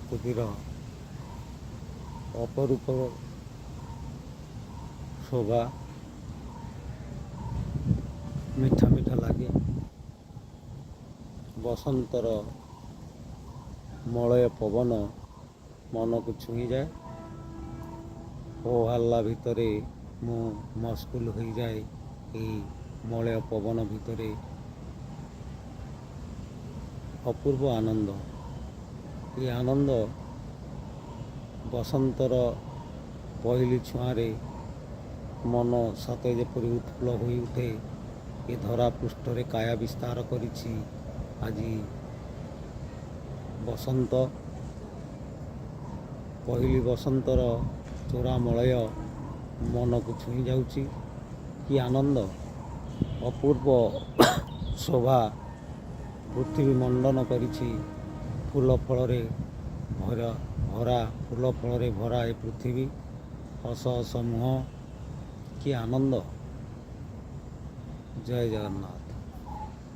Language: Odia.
ପ୍ରକୃତିର ଅପରୂପ ଶୋଭା ମିଠା ମିଠା ଲାଗେ। ବସନ୍ତର ମଳୟ ପବନ ମନକୁ ଛୁଇଁଯାଏ। ହୋ ହାଲ୍ଲା ଭିତରେ ମୁଁ ମସଗୁଲ ହୋଇଯାଏ ଏଇ ମଳୟ ପବନ ଭିତରେ। ଅପୂର୍ବ ଆନନ୍ଦ। ଏ ଆନନ୍ଦ ବସନ୍ତର ପହିଲି ଛୁଆଁରେ ମନ ସତେ ଯେପରି ଉତ୍ଫୁଲ୍ଲ ହୋଇଉଠେ। ଏ ଧରା ପୃଷ୍ଠରେ କାୟା ବିସ୍ତାର କରିଛି ଆଜି ବସନ୍ତ। ପହିଲି ବସନ୍ତର ଚୋରା ମଳୟ ମନକୁ ଛୁଇଁ ଯାଉଛି। କି ଆନନ୍ଦ, ଅପୂର୍ବ ଶୋଭା ପୃଥିବୀ ମଣ୍ଡନ କରିଛି। ଫୁଲ ଫଳରେ ଭରା ଭରା, ଫୁଲ ଫଳରେ ଭରା ଏ ପୃଥିବୀ। ହସ ହସ ମୁହଁ, କି ଆନନ୍ଦ! ଜୟ ଜଗନ୍ନାଥ।